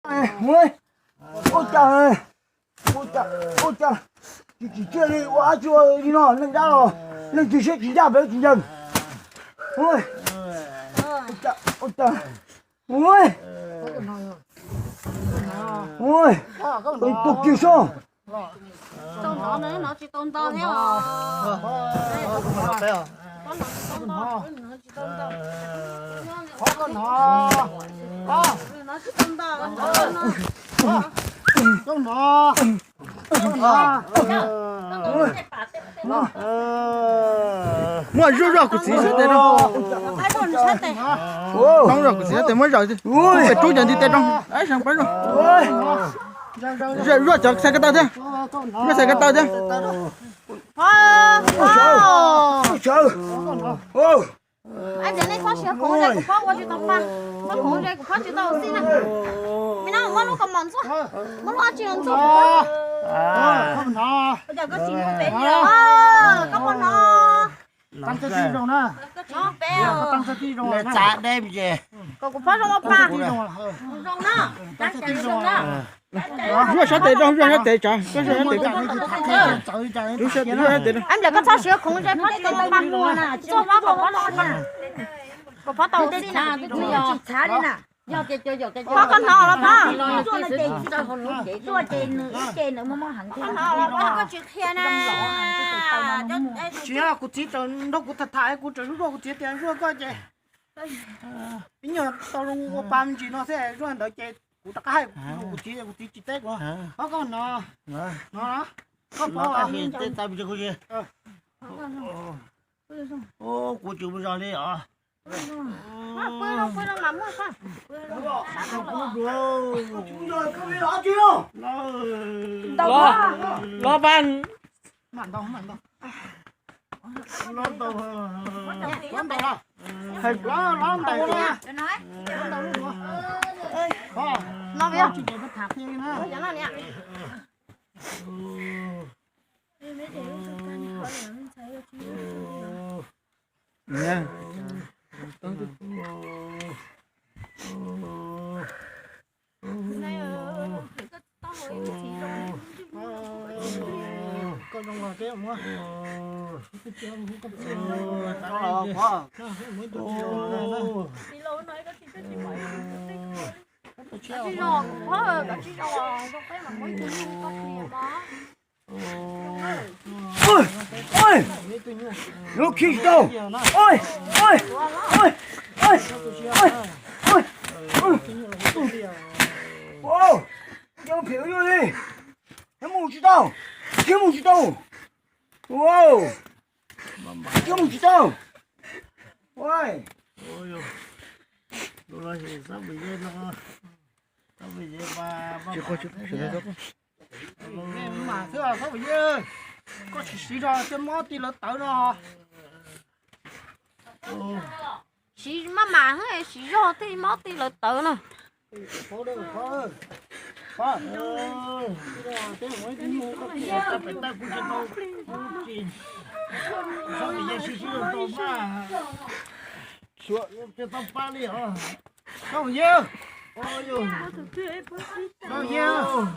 Ua cas, ua cas, ua cas tsis tsim txiaj li, ua dab tsi ua li no, neeg dab los leej twg siab tsis ncaj pem tsis ncaj. Ua cas, ua cas, ua, ua, tus kis soj. Muaj zuaj zuaj kuv txiv sab tes rau. Tau zuaj kuv txiv sab tes muab zaws, pem rub cov ntiv tes rau, pab zuaj. Zuaj cov xav ko taw thiab, zuaj xav ko taw thiab. Ab, ntawm nej txhob siv khoom ze, kuv phob ua tsis tau pa, txhob khoom ze kuv phob tsis tau xij na. Me no muab lub kaus mom ntxuaj, muab lub ab tsi los ntxuaj. Koj puas hnov? Kom kuv phob zoo ua pa. Zuaj sab tes rau, zuaj sab tes tsav, koj zuaj sab tes. Zuaj sab tes rau. Ab, ntawm koj txhob siv khoom ze, phob tsis tau pa. Txuaj phob kom phob tau xij na. Phob koj hnov los phob? Koj tsis qhia na. Tsis, kuv txiv tseem nrog kuv tham tham, kuv tseem zuaj kuv txiv tias zuaj koj ces ib nyuag tau zoo ua pa me ntsis no xwb, zuaj ntawd ces kuv rov qab hais kuv txiv, kuv txiv tsis teb kuv. Phob koj hnov, hnov, koj phob. Kuv tsis mus zog li os. Los, los pa. Lub khi tsis tau. Cov phem ua luaj li. Khiav mus tsis tau. Khiav mus tsis tau. Khiav mus tsis tau. Mas xwb, koj siv zog tej mob tej lawv tawv no. Siv maj mam, siv zog tej mob tej lawv tawv no. Tau pab li os. Tau yawg. Tau yawg.